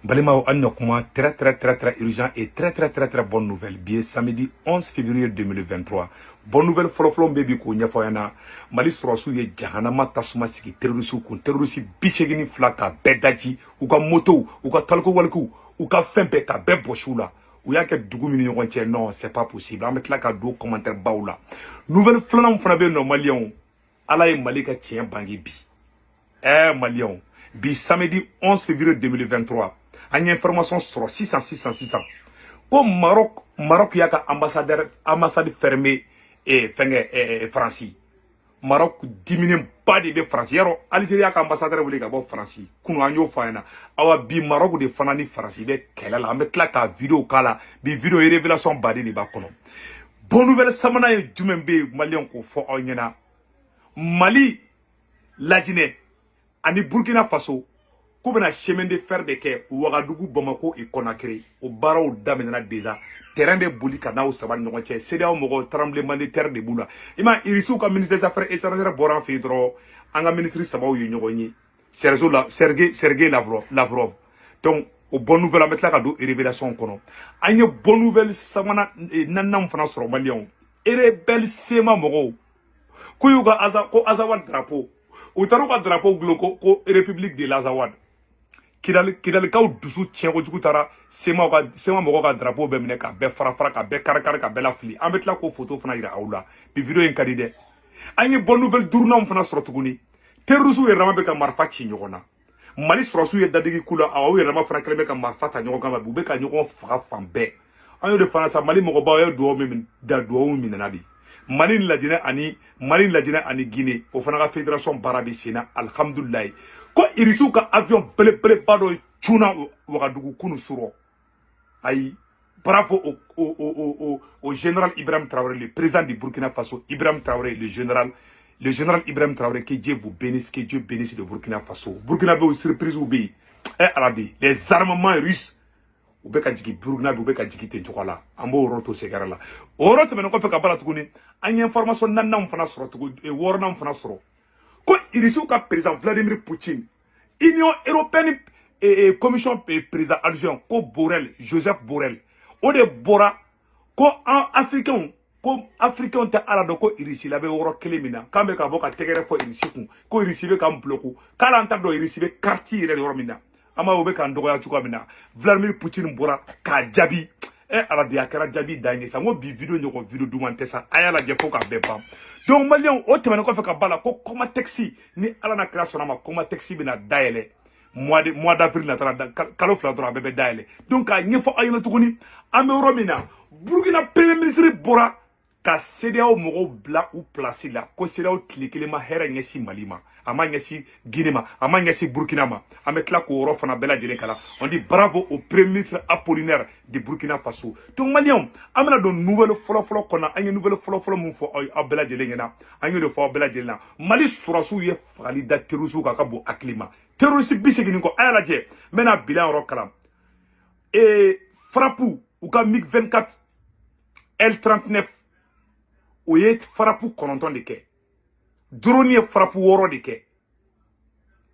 Balimaw, an na kuma très très très très urgent et très très très très bonne nouvelle. Bi ye samedi 11 février 2023. Bonne nouvelle fɔlɔfɔlɔ bɛ bi k'o ɲɛfɔ aw ɲɛna: Mali sɔrɔsiw ye jahanama tasuma sigi terrorisiw kun, terroriste 82 ka bɛɛ daji, u ka motow, u ka taliko walikuw, u ka fɛn bɛɛ, ka bɛɛ bɔsi u la. U y'a kɛ dugu min ni ɲɔgɔn cɛ, non, c'est pas possible. An bɛ tila ka don commentaire baw la. Nouvelle filanan fana bɛ yen nɔ, maliyɛnw, Ala ye Mali ka tiɲɛ bange bi. Maliyɛnw, bi samedi 11 février 2023, an ye information sɔrɔ sisan sisan sisan ko Maroc y'a ka ambassadeur, ambassade fermé fɛnkɛ Faransi. Maroc diminenba de bɛ Faransi yarɔ. Algérie y'a ka ambassadeur wele ka bɔ Faransi kunu, an y'o fɔ a ɲɛna. Awa, bi Maroc de fana ni Faransi bɛ kɛlɛ la. An bɛ tila ka vidéo k'a la. Bi vidéo, révélation baden de b'a kɔnɔ. Bonne nouvelle sabanan ye jumɛn bɛ yen, maliyɛnw, k'o fɔ aw ɲɛna? Mali, Lajinɛ ani Burkina Faso k'u bɛna chemin de fer de kɛ Wagadugu, Bamako et Conakry. O baaraw daminɛna déjà. Terrain bɛ boli ka n'aw saba ni ɲɔgɔn cɛ. CEDEAO mɔgɔw, tremblement de terre de b'u la. I ma Irisiw ka ministre des Affaires étrangères bɔra an fɛ yen dɔrɔn, an ka ministre sabaw ye ɲɔgɔn ye, Sergei la Sergei Sergei Lavrov Lavrov. Donc o bonne nouvelle, an bɛ tila ka don révélation kɔnɔ. An ye bonne nouvelle sabanan, naaninan fana sɔrɔ, maliyɛnw. Rebelle CMA mɔgɔw ko y'u ka aza ko Azawad drapeau, u taara u ka drapeau gulon ko République de l'Azawad. Kidali, Kidalikaw dusu tiɲɛ kojugu, taara CMA ka, CMA mɔgɔw ka drapeau bɛɛ minɛ, ka bɛɛ fara fara, ka bɛɛ kari kari, ka bɛɛ lafili. An bɛ tila k'o photo fana yira aw la. Bi vidéo in ka di dɛ. An ye bonne nouvelle duurunan fana sɔrɔ tuguni. Terroriste yɛrɛ dama bɛ ka marifa ci ɲɔgɔn na. Mali sɔrɔsiw ye dadigi k'u la. Awa, u yɛrɛ dama fana kɛlen bɛ ka marifa ta ɲɔgɔn kama bi, u bɛ ka ɲɔgɔn faga fan bɛɛ. An y'o de fana sa. Mali mɔgɔbaw ye dugawu min da, dugawu minɛna de. Mali ni Lajinɛ ani Mali ni Lajinɛ ani Guinée, o fana ka fédération baara bɛ sen na, alihamudulilayi. Ko Irisiw ka avion belebeleba dɔ cunna Wagadugu kunu surɔ. Ayi, bravo au général Ibrahim Traoré, le président du Burkina Faso, Ibrahim Traoré, le général Ibrahim Traoré, que Dieu vous bénisse, que Dieu bénisse le Burkina Faso. Burkina bɛ surprise bɛ yen. Ala de, les armements russes, u bɛ ka jigin Burkina bi, u bɛ ka jigin ten cogo la. An b'o yɔrɔ to sɛgɛrɛ la. O yɔrɔ tɛmɛnen kɔfɛ ka bɔ la tuguni, an ye information naaninan fana sɔrɔ tuguni, wɔɔrɔnan fana sɔrɔ ko Irisiw ka président Vladimir Poutine, Union européenne commission président adjoint ko Borrell, Joseph Borrell, o de bɔra ko an Africains, ko Africains tɛ Ala dɔn, ko Irisi la bɛ yɔrɔ kelen min na, k'an bɛ ka bɔ ka tɛgɛrɛ fɔ Irisi kun, ko Irisi bɛ k'an bloquer, k'ale an t'a dɔn Irisi bɛ carte yɛrɛ yɔrɔ min na. An b'a ye u bɛ k'an dɔgɔya cogoya min na. Vladimir Poutine bɔra k'a jaabi. Ala de, a kɛra jaabi dan ye sa. N ko bi vidéo ɲɔgɔn vidéo duman tɛ sa. A y'a lajɛ fo k'a bɛɛ ban. Donc maliyɛnw, o tɛmɛnen kɔfɛ ka ba la, ko Comatex, ni Ala na kira sɔnna ma, Comatex bɛna dayɛlɛ mois d'avril natara, kalo 2 dɔrɔn, a bɛɛ bɛ dayɛlɛ. Donc k'a ɲɛfɔ aw ɲɛna tuguni, an bɛ yɔrɔ min na, Burukina premier ministre bɔra ka CEDEAO mɔgɔw bila u place la, ko CEDEAO tile kelen ma hɛrɛ ɲɛsin Mali ma, a ma ɲɛsin Guinée ma, a ma ɲɛsin Burkina ma. An bɛ tila k'o yɔrɔ fana bɛɛ lajɛlen kalan. On dit bravo au premier ministre Apollinaire de Burkina Faso. Donc maliyɛnw, an bɛna don nouvelle fɔlɔ-fɔlɔ kɔnɔ. An ye nouvelle fɔlɔ-fɔlɔ mun fɔ aw bɛɛ lajɛlen ɲɛna? An y'o de fɔ aw bɛɛ lajɛlen na: Mali sɔrɔsiw ye fagali da terroriste kan ka bon hakili ma, terroriste 80 kɔ. A y'a lajɛ, n bɛna bilan yɔrɔ kalan. Frappe, u ka MiG 24 L39, o ye frappe 9 de kɛ. Drone ye frappe 6 de kɛ.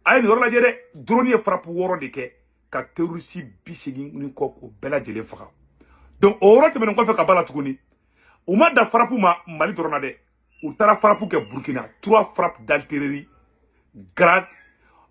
A ye nin yɔrɔ lajɛ dɛ. Drone ye frappe 6 de kɛ ka terroriste 80 ni kɔ, k'o bɛɛ lajɛlen faga. Donc o yɔrɔ tɛmɛnen kɔfɛ ka ba la tuguni, u ma da frappe ma Mali dɔrɔn na dɛ, u taara frappe kɛ Burkina, trois frappes d'artillerie Grad.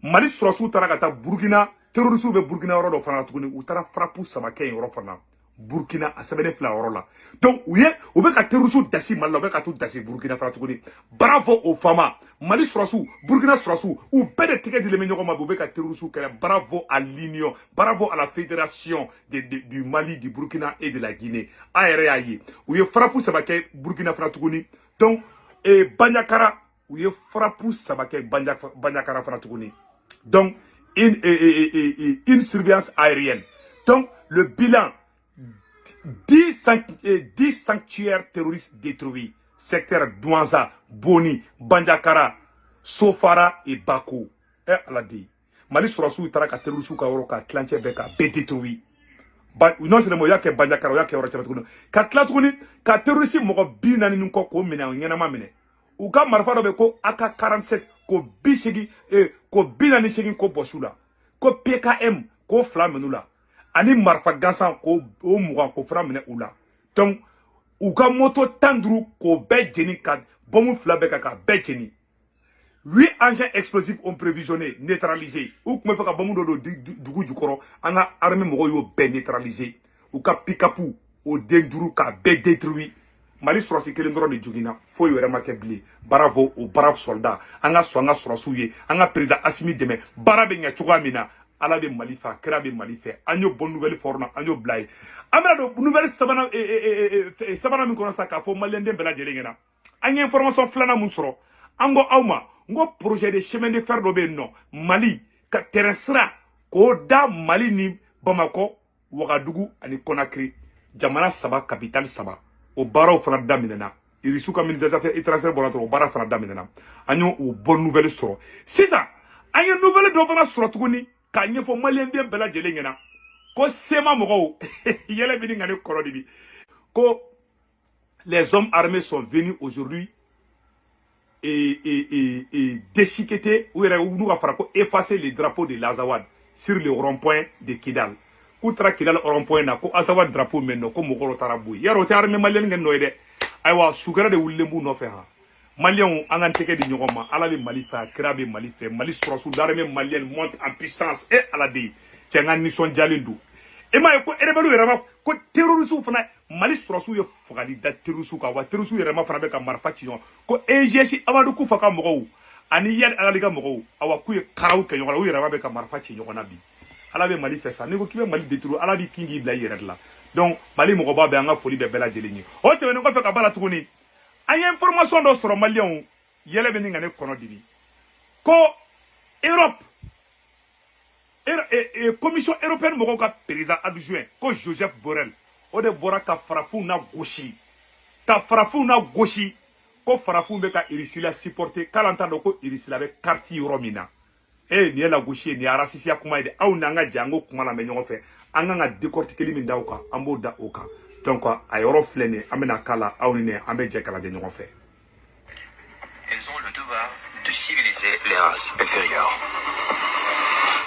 Mali sɔrɔsiw taara ka taa Burkina, terroriste bɛ Burkina yɔrɔ dɔ fana la tuguni, u taara frappe 3 kɛ yen yɔrɔ fana Burkina, a sɛbɛnnen fila yɔrɔ la. Donc u ye, u bɛ ka terroriste dasi Mali la, u bɛ ka t'u dasi Burkina fana tuguni. Bravo au FAMa. Mali sɔrɔsiw, Burkina sɔrɔsiw, u bɛɛ de tɛgɛ dilen bɛ ɲɔgɔn ma bi, u bɛ ka terroriste kɛlɛ. Bravo à l'union, bravo à la fédération du Mali, du Burkina et de la Guinée. An yɛrɛ y'a ye, u ye frappe 3 kɛ Burkina fana tuguni. Donc Bandiagara, u ye frappe 3 kɛ Bandiagara fana tuguni. Donc une surveillance aérienne. Donc le bilan: 10 sanctuaires terroristes détruits. Secteur Douentza, Boni, Bandiagara, Sofara et Bako. Ala de. Mali sɔrɔsiw taara ka terroriste ka yɔrɔ ka tilancɛ bɛɛ ka bɛɛ détruit. Ba, non seulement o y'a kɛ Bandiagara, o y'a kɛ yɔrɔ caman tuguni. Ka tila tuguni ka terroriste mɔgɔ 40 ni kɔ k'o minɛ, o ɲɛnama minɛ. U ka marifa dɔ bɛ ko AK 47, ko 80, ko 48, ko bɔsu la. Ko PKM. k'o 2 minɛ u la, ani marifa gansan k'o 20 k'o fana minɛ u la. Donc u ka moto 15 k'o bɛɛ jeni, ka bɔmu 2 bɛɛ kan k'a bɛɛ jeni. 8 engins explosifs ont prévisionné, neutralisé. U tun bɛ fɛ ka bɔmu dɔ don dugu jukɔrɔ, an ka armée mɔgɔw y'o bɛɛ neutralisé. U ka pick-up o den 5 k'a bɛɛ détruit. Mali sɔrɔsi kelen dɔrɔn de joginna, foyi wɛrɛ ma kɛ bilen. Bravo aux braves soldats. An ka sɔn an ka sɔrɔsiw ye, an ka président Assimi dɛmɛ, baara bɛ ɲɛ cogoya min na. Ala bɛ Mali fɛ, a kira bɛ Mali fɛ. An y'o bonne nouvelle fɔrɔ na, an y'o bila yen. An bɛna don nouvelle sabanan min kɔnɔ sisan, k'a fɔ maliyɛnden bɛɛ lajɛlen ɲɛna, an ye information filanan mun sɔrɔ, an ko aw ma n ko projet de chemin de fer dɔ bɛ yen nɔ, Mali ka terrain sira k'o da Mali ni Bamakɔ, Wagadugu ani Conakry, jamana 3, capitale 3, o baaraw fana daminɛna. Irisiw ka ministère des Affaires étrangères bɔra dɔrɔn, o baara fana daminɛna. An y'o o bonne nouvelle sɔrɔ. Sisan an ye nouvelle dɔ fana sɔrɔ tuguni k'a ɲɛfɔ maliyɛnden bɛɛ lajɛlen ɲɛna ko CMA mɔgɔw yɛlɛ bɛ ni ka ne kɔrɔ de bi ko les hommes armés sont venus aujourd'hui et déchiqueter ou yɛrɛ n'u ka fara ko effacer les drapeaux de l'Azawad sur le rond-point de Kidal. K'u taara Kidal rond-point na, ko Azawad drapeau mɛn nɔ, ko mɔgɔ dɔ taara bɔ yen. Yarɔ, o tɛ armée malienne kɛ nɔ ye dɛ. Ayiwa, sukɛrɛ de wulilen b'u nɔfɛ. Han, maliyɛnw, an k'an tɛgɛ di ɲɔgɔn ma. Ala bɛ Mali fɛ, a kira bɛ Mali fɛ. Mali sɔrɔsiw, l'armée malienne monte en puissance. E Ala de cɛ, n ka nisɔndiyalen don. E m'a ye ko rebelle yɛrɛ ma ko terroriste fana, Mali sɔrɔsiw ye fagali da terroriste kan wa, terroriste yɛrɛ ma fana bɛ ka marifa ci ɲɔgɔn ko EGS Amadou Koufa ka mɔgɔw ani Iyad Ag Ghali ka mɔgɔw, awa, k'u ye karaw kɛ ɲɔgɔn na, u yɛrɛ ma bɛ ka marifa ci ɲɔgɔn na bi. Ala bɛ Mali fɛ sa. N'i ko k'i bɛ Mali détruire, Ala b'i kin k'i bila i yɛrɛ de la. Donc Mali mɔgɔba bɛ, an ka foli bɛ bɛɛ lajɛlen ye. O tɛmɛnen kɔfɛ ka ba la tuguni, an ye information dɔ sɔrɔ, maliyɛnw, yɛlɛ bɛ nin ka ne kɔnɔ dibi ko Europe, Commission européenne mɔgɔw ka président adjoint ko Joseph Borrell, o de bɔra ka farafinw na gosi, ka farafinw na gosi, ko farafinw bɛ ka Irisi la supporter, k'ale t'a dɔn ko Irisi la bɛ carte yɔrɔ min na. E, nin ye lagosi ye, nin ye racisme kuma ye dɛ. Aw n'an ka jɛ an k'o kuma lamɛn ɲɔgɔn fɛ. An kan ka décortiquer min da o kan, an b'o da o kan. Donc a yɔrɔ filɛ nin ye, an bɛna k'a la, aw ni ne, an bɛ jɛ k'a lajɛ ɲɔgɔn fɛ. Elles ont le devoir de civiliser les races inférieures.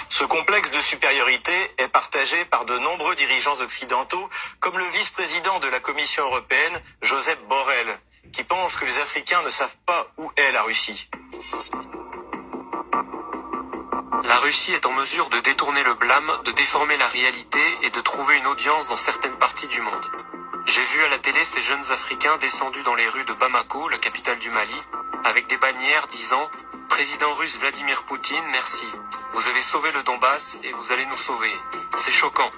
Ce complexe de supériorité est partagé par de nombreux dirigeants occidentaux, comme le vice-président de la Commission européenne, Josep Borrell, qui pense que les Africains ne savent pas où est la Russie. La Russie est en mesure de détourner le blâme, de déformer la réalité et de trouver une audience dans certaines parties du monde. J'ai vu à la télé ces jeunes Africains descendus dans les rues de Bamako, la capitale du Mali, avec des bannières disant « Président russe Vladimir Poutine, merci. Vous avez sauvé le Donbass et vous allez nous sauver. » C'est choquant.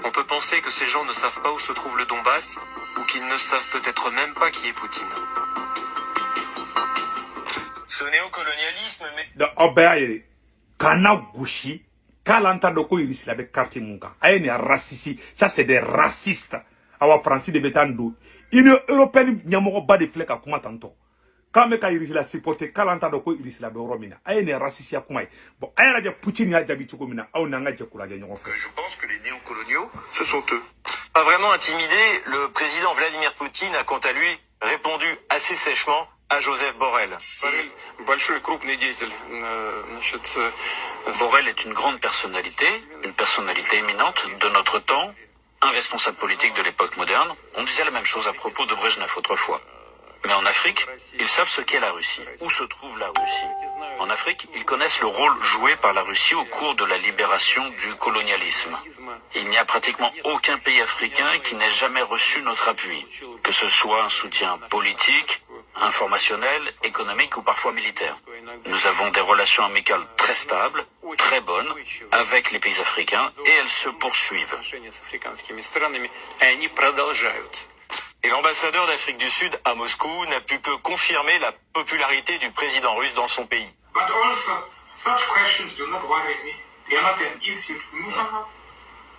On peut penser que ces gens ne savent pas où se trouve le Donbass ou qu'ils ne savent peut-être même pas qui est Poutine. Ce néocolonialisme met Donc aw bɛɛ y'a ye k'an na gosi k'ale an t'a dɔn ko Irisi la bɛ carte mun kan. A ye nin raciste, ça c'est des racistes. Awa, Faransi de bɛ taa nin don. Union européenne ɲɛmɔgɔba de filɛ ka kuma tantɔ k'an bɛ ka Irisi la supporter, k'ale an t'a dɔn ko Irisi la bɛ yɔrɔ min na. A ye nin raciste kuma ye. Bon, a y'a lajɛ Poutine y'a jaabi cogo min na, aw n'an ka jɛ k'o lajɛ ɲɔgɔn fɛ. Je pense que les néocoloniaux, ce sont eux. Pas vraiment intimidé, le président Vladimir Poutine a quant à lui répondu assez sèchement à Joseph Borrell. Большой крупный деятель, значит, Borrell est une grande personnalité, une personnalité éminente de notre temps, un responsable politique de l'époque moderne. On disait la même chose à propos de Brejnev autrefois. Mais en Afrique, ils savent ce qu'est la Russie, où se trouve la Russie. En Afrique, ils connaissent le rôle joué par la Russie au cours de la libération du colonialisme. Il n'y a pratiquement aucun pays africain qui n'ait jamais reçu notre appui, que ce soit un soutien politique, informationnel, économique ou parfois militaire. Nous avons des relations amicales très stables, très bonnes, avec les pays africains et elles se poursuivent. Отношения с африканскими странами, и они продолжаются. Et l'ambassadeur d'Afrique du Sud à Moscou n'a pu que confirmer la popularité du président russe dans son pays. But also, such questions do not worry me. They are not an issue to me.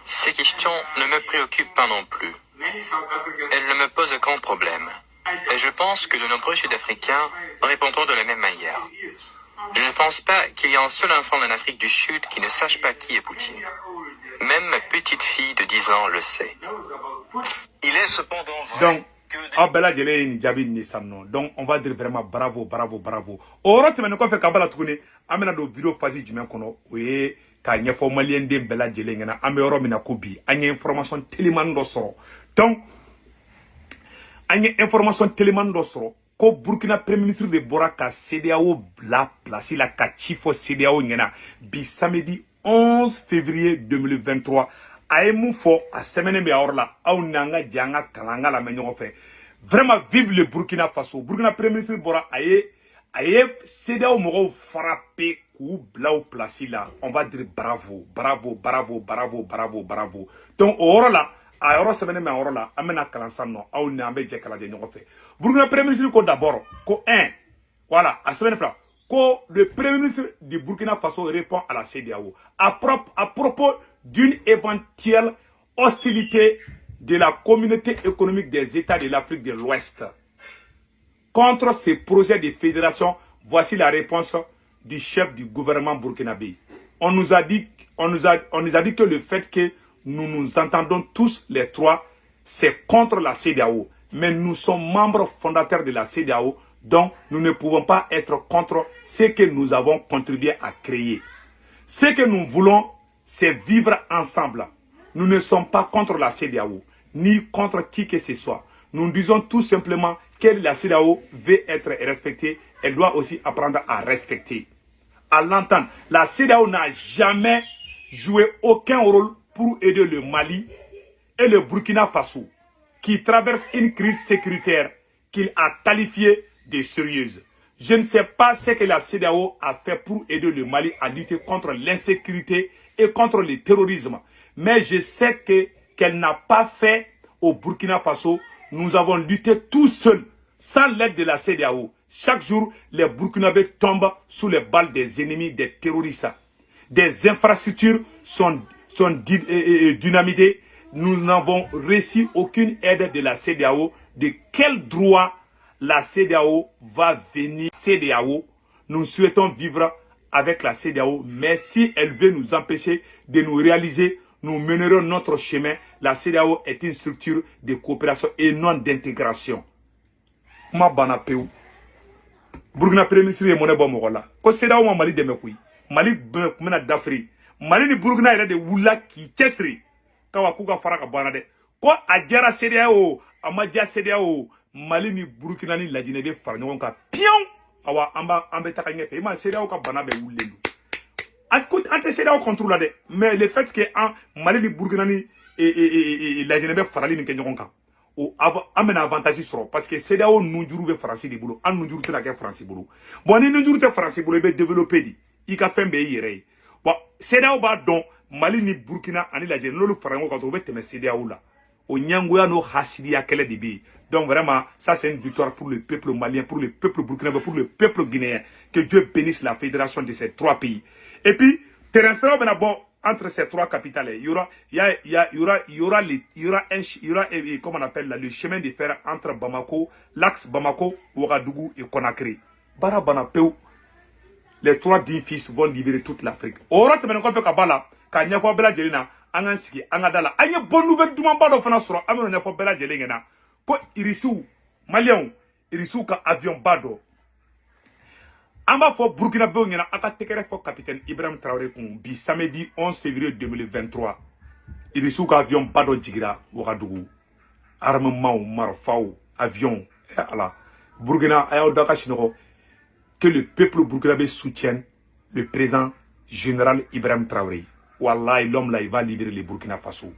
Ces questions ne me préoccupent pas non plus. Many South Africans Elles ne me posent aucun problème. Et je pense que de nombreux Sud-Africains répondront de la même manière. Je ne pense pas qu'il y ait un seul enfant en Afrique du Sud qui ne sache pas qui est Poutine. Même ma petite fille de 10 ans le sait. Knows about Putin. Il est cependant vrai Donc que des aw bɛɛ lajɛlen ye nin jaabi nin sisan nɔ. Donc on va dire vraiment bravo, bravo, bravo. O yɔrɔ tɛmɛnen kɔfɛ ka b'a la tuguni, an bɛna don vidéo phase jumɛn kɔnɔ? O ye K'a ɲɛfɔ maliyɛn den bɛɛ lajɛlen ɲɛna an bɛ yɔrɔ min na ko bi an ye information telimani dɔ sɔrɔ. Donc an ye information telimani dɔ sɔrɔ ko Burkina premier ministre de bɔra ka CEDEAO bila place la ka ci fɔ CEDEAO ɲɛna bi samedi 11 février 2023. A ye mun fɔ a sɛbɛnnen bɛ a yɔrɔ la, aw n'an ka jɛ an ka kalan an ka lamɛn ɲɔgɔn fɛ. Vraiment, vive le Burkina Faso. Burkina premier ministre bɔra, a ye CEDEAO mɔgɔw frappé k'u bila o place la. On va dire bravo, bravo, bravo, bravo, bravo, bravo. Donc o yɔrɔ la, a yɔrɔ sɛbɛnnen bɛ a yɔrɔ la, an bɛna kalan sisan nɔ, aw ni an bɛ jɛ k'a lajɛ ɲɔgɔn fɛ. Burkina premier ministre ko d'abord ko 1, voilà, a sɛbɛnnen fila ko le premier ministre du Burkina Faso répond à la CEDEAO à propos d'une éventuelle hostilité de la communauté économique des États de l'Afrique de l'Ouest contre ces projets de fédération. Voici la réponse du chef du gouvernement burkinabé. On nous a dit que le fait que nous nous entendons tous les trois, c'est contre la CEDEAO. Mais nous sommes membres fondateurs de la CEDEAO, donc nous ne pouvons pas être contre ce que nous avons contribué à créer. Ce que nous voulons, c'est vivre ensemble. Nous ne sommes pas contre la CEDEAO, ni contre qui que ce soit. Nous disons tout simplement que la CEDEAO veut être respectée, elle doit aussi apprendre à respecter. À l'entendre, la CEDEAO n'a jamais joué aucun rôle pour aider le Mali et le Burkina Faso, qui traversent une crise sécuritaire qu'il a qualifiée de sérieuse. Je ne sais pas ce que la CEDEAO a fait pour aider le Mali à lutter contre l'insécurité et contre le terrorisme. Mais je sais que qu'elle n'a pas fait au Burkina Faso. Nous avons lutté tout seuls, sans l'aide de la CEDEAO. Chaque jour, les Burkinabés tombent sous les balles des ennemis, des terroristes. Des infrastructures sont dynamitées. Nous n'avons reçu aucune aide de la CEDEAO. De quel droit la CEDEAO va venir? CEDEAO, nous souhaitons vivre avec la CEDEAO, mais si elle veut nous empêcher de nous réaliser, nous mènerons notre chemin. La CEDEAO est une structure de coopération et non d'intégration. Kuma banna pewu. Burkina premier ministre ye mɔnɛ bɔ mɔgɔ la ko CEDEAO ma Mali dɛmɛ koyi. Mali bɛɛ tun bɛna dafiri. Mali ni Burkina yɛrɛ de wulila k'i cɛsiri kawa k'u ka fara ka bɔ an na dɛ. Ko a diyara CEDEAO o, a ma diya CEDEAO o, Mali ni Burkina ni Lajinɛ bɛ fara ɲɔgɔn kan piyan. Awa an b'a an bɛ taga ɲɛfɛ. I ma CEDEAO ka bana bɛɛ wulilen don. An ko an tɛ CEDEAO contre la dɛ, mais le fait que an Mali ni Burkina ni Lajinɛ bɛ farali min kɛ ɲɔgɔn kan, o an bɛna avantage sɔrɔ, parce que CEDEAO nunjuru bɛ Faransi de bolo, an nunjuru tɛna kɛ Faransi bolo. Bon, ni nunjuru tɛ Faransi bolo, i bɛ développer di, i ka fɛn bɛɛ y'i yɛrɛ ye. Bon, CEDEAO b'a dɔn Mali ni Burkina ani Lajinɛ n'olu fara ɲɔgɔn kan dɔrɔn, u bɛ tɛmɛ CEDEAO la. O ɲɛngoya n'o hasidiya kɛlɛ de bɛ yen. Donc vraiment, ça c'est une victoire pour le peuple malien, pour le peuple burkinabé, pour le peuple guinéen. Que Dieu bénisse la fédération de ces trois pays. Et puis terrain siraw bɛna bɔ entre ces trois capitales. Il y aura il y a il y a il y aura il y aura les, il y aura un il y aura comment on appelle là, le chemin de fer entre Bamako, l'axe Bamako, Ouagadougou et Conakry. Baara banna pewu. Les trois dignes fils vont libérer toute l'Afrique. O yɔrɔ tɛmɛnen kɔfɛ ka ba la k'a ɲɛfɔ bɛɛ lajɛlen na, an k'an sigi an ka da la, an ye bonne nouvelle dumanba dɔ fana sɔrɔ, an bɛna ɲɛfɔ bɛɛ lajɛlen ɲɛna ko Irisiw, Maliyɛnw, Irisiw ka avion ba dɔ. An b'a fɔ Burukinabew ɲɛna, a ka tɛgɛrɛ fɔ capitaine Ibrahim Traoré kun. Bi samedi 11 février 2023, Irisiw ka avion ba dɔ jigira Wagadugu. Armement, marifaw, avion. Eh Ala, Burkina, a y'aw da ka sunɔgɔ. Que le peuple burkinabé soutienne le président général Ibrahim Traoré. Wallahi, l'homme là, il va libérer le Burkina Faso.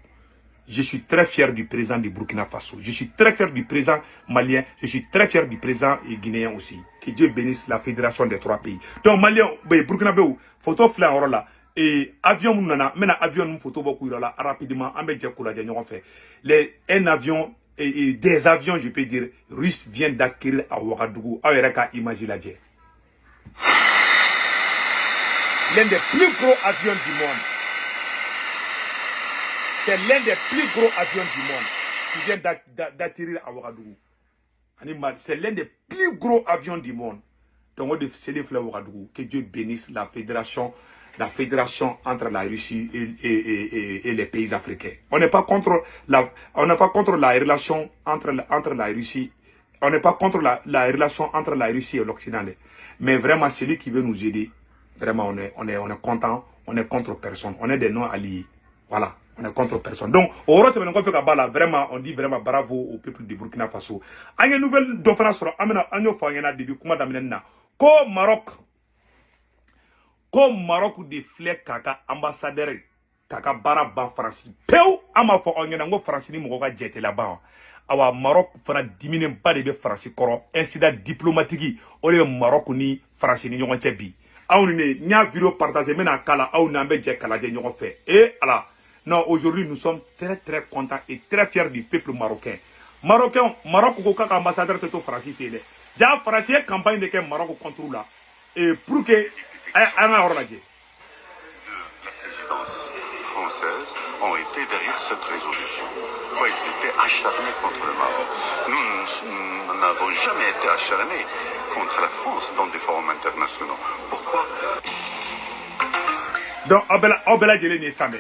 Je suis très fier du président du Burkina Faso. Je suis très fier du président malien. Je suis très fier du président guinéen aussi. Que Dieu bénisse la fédération des trois pays. Donc, Malien, Burkinabé, photo filɛ yɔrɔ la. Et avion mun nana, n bɛna avion ninnu photo bɔ k'u yira la rapidement, an bɛ jɛ k'u lajɛ ɲɔgɔn fɛ. Les, un avion, et des avions, je peux dire, russes viennent d'acquérir à Ouagadougou. Aw yɛrɛ ka image lajɛ. L'un des plus gros avions du monde. C'est l'un des plus gros avions du monde qui vient d'atterrir à Ouagadougou. C'est l'un des plus gros avions du monde. Donc, on c'est les Ouagadougou. Que Dieu bénisse la fédération entre la Russie et les pays africains. On n'est pas contre la relation entre la Russie, on n'est pas contre la relation entre la Russie et l'Occident. Mais vraiment, celui qui veut nous aider, Vraiment, on est content, on est contre personne, on est des non alliés. Voilà, on est contre personne. Donc o yɔrɔ tɛmɛnen kɔfɛ ka b'a la, vraiment, on dit vraiment bravo au peuple du Burkina Faso. An ye nouvelle dɔ fana sɔrɔ, an bɛna an y'o fɔ an ɲɛna depuis kuma daminɛ na ko Maroc de filɛ k'a ka ambassadeur k'a ka baara ban Faransi pewu. An m'a fɔ aw ɲɛna n ko Faransi ni mɔgɔ ka jɛ tɛ laban wa? Awa, Maroc fana diminenba de bɛ Faransi kɔrɔ. Incident diplomatique o de bɛ Maroc ni Faransi ni ɲɔgɔn cɛ bi. Aw ni ne, n y'a vidéo partager, n bɛna k'a la, aw ni an bɛ jɛ k'a lajɛ ɲɔgɔn fɛ. Eh ala, non, aujourd'hui nous sommes très très contents et très fiers du peuple marocain. Marocain, Maroc ko k'a ka ambassadeur tɛ to Faransi fɛ yen dɛ. Ja Faransi ye campagne de kɛ Maroc contre la et pour que an ka yɔrɔ lajɛ. La présidence française ont été derrière cette résolution. Pourquoi ils étaient acharnés contre le Maroc? Nous, nous n'avons jamais été acharnés contre la France dans des forums internationaux. Pourquoi? Donc aw bɛɛ lajɛlen nin ye san dɛ.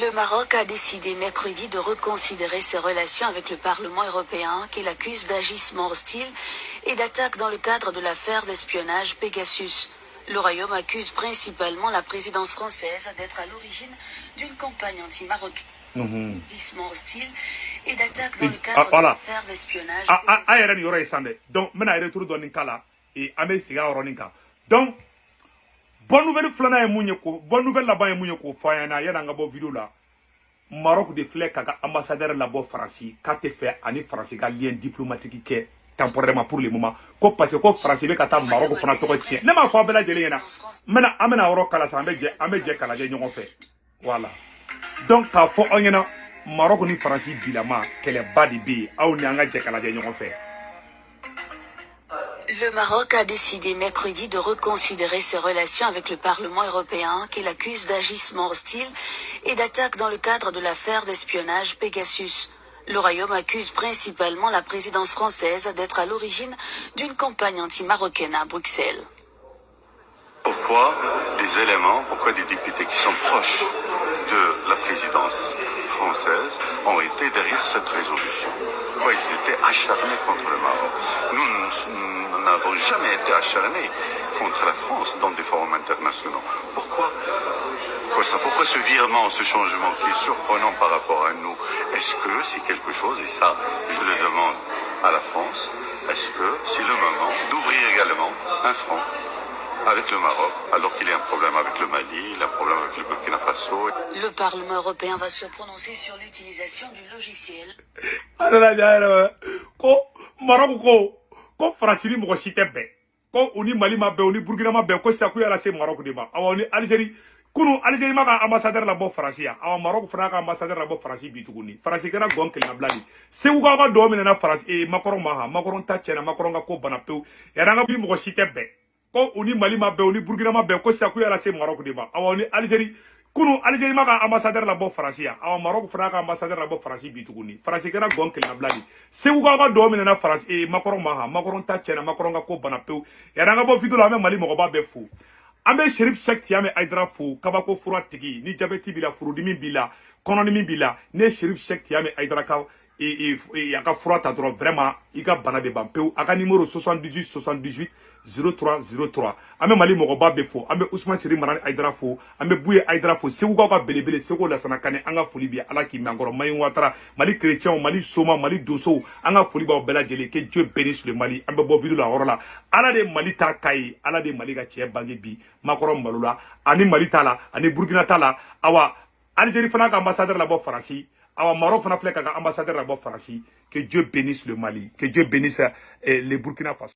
Le Maroc a décidé mercredi de reconsidérer ses relations avec le Parlement européen qu'il accuse d'agissements hostiles et d'attaques dans le cadre de l'affaire d'espionnage Pegasus. Le Royaume accuse principalement la présidence française d'être à l'origine d'une campagne anti-marocaine. Agissements hostiles et d'attaques dans le cadre Ah, voilà. de l'affaire d'espionnage A a a yɛrɛ nin yɔrɔ ye san dɛ. Donc n bɛna retour dɔɔni k'a la et an bɛ segin a yɔrɔnin kan. Donc bonne nouvelle filanan ye mun ye, ko bonne nouvelle laban ye mun ye k'o fɔ an ɲɛna yanni an ka bɔ vidéo la, Maroc de filɛ k'a ka ambassadeur labɔ Faransi, k'a tɛ fɛ ani Faransi ka lien diplomatique kɛ temporairement, pour le moment, ko parce que ko Faransi bɛ ka taa Maroc fana tɔgɔ tiɲɛ. Ne m'a fɔ aw bɛɛ lajɛlen ɲɛna, n bɛna yɔrɔ kala sa, an bɛ jɛ k'a lajɛ ɲɔgɔn fɛ. Voilà, donc k'a fɔ aw ɲɛna, Maroc ni Faransi bilama kɛlɛba de bɛ yen. Aw ni an ka jɛ k'a lajɛ ɲɔgɔn fɛ. Le Maroc a décidé mercredi de reconsidérer ses relations avec le Parlement européen qu'il accuse d'agissements hostiles et d'attaques dans le cadre de l'affaire d'espionnage Pegasus. Le Royaume accuse principalement la présidence française d'être à l'origine d'une campagne anti-marocaine à Bruxelles. Pourquoi des éléments, pourquoi des députés qui sont proches de la présidence française ont été derrière cette résolution? Pourquoi ils étaient acharnés contre le Maroc? Nous, nous n'avons jamais été acharnés contre la France dans des forums internationaux. Pourquoi ça? Pourquoi ce virement, ce changement qui est surprenant par rapport à nous? Est-ce que c'est quelque chose, et ça je le demande à la France, est-ce que c'est le moment d'ouvrir également un front avec le Maroc, alors qu'il y a un problème avec le Mali, il y a un problème avec le Burkina Faso? Le Parlement européen va se prononcer sur l'utilisation du logiciel A nana ja yɛrɛ ko Maroc ko Faransi ni mɔgɔ si tɛ bɛn, ko u ni Mali ma bɛn, u ni Burkina ma bɛn, ko sisan k'u y'a lase Maroc de ma. Awa, ni Algérie, kunu Algérie ma ka ambassadeur labɔ Faransi yan, awa Maroc fana ka ambassadeur labɔ Faransi bi tuguni. Faransi kɛra gɔn kelen bila de. Segu k'aw ka dugawu minɛna Faransi Macron ma. Han, Macron ta tiɲɛna, Macron ka ko bana pewu. Yanni an ka ni mɔgɔ si tɛ bɛn, ko u ni Mali ma bɛn, u ni Burkina ma bɛn, ko sisan k'u y'a lase Maroc de ma. Awa, ni Algérie, kunu Algérie ma ka ambassadeur labɔ Faransi yan, awa Maroc fana ka ambassadeur labɔ Faransi bi tuguni. Faransi kɛra gɔn kelen bila de. Segu k'aw ka dugawu minɛna Faransi Macron ma. Han, Macron ta tiɲɛna, Macron ka ko bana pewu. Yanni an ka bɔ vidéo la, an bɛ Mali mɔgɔba bɛɛ fo. An bɛ Cherif Cheick Tiame Aidara fo, kabako fura tigi. Ni diabète b'i la, furudimi b'i la, kɔnɔdimi b'i la, ne ye Cherif Cheick Tiame Aidara ka a ka fura ta dɔrɔn, vraiment i ka bana bɛ ban pewu. A ka numéro 78 78 03 03. An bɛ Mali mɔgɔba bɛɛ fo. An bɛ Usman Seri Marani Aidara fo, an bɛ Buye Aidara fo, Segukaw ka belebele Segu Lasana Kane, an ka foli bi Ala k'i mɛn an kɔrɔ. Mayi Watara, Mali chrétien, Mali soma, Mali donsow, an ka foli b'aw bɛɛ lajɛlen. Que Dieu bénisse le Mali. An bɛ bɔ vidéo la yɔrɔ la. Ala de Mali ta ka ye, Ala de Mali ka cɛ bange bi. Macron malo la, ani Mali ta la, ani Burkina ta la. Awa, Algérie fana ka ambassadeur labɔ Faransi. Awa, Maroc fana filɛ k'a ka ambassadeur labɔ Faransi. Que Dieu bénisse le Mali, que Dieu bénisse le Burkina Faso.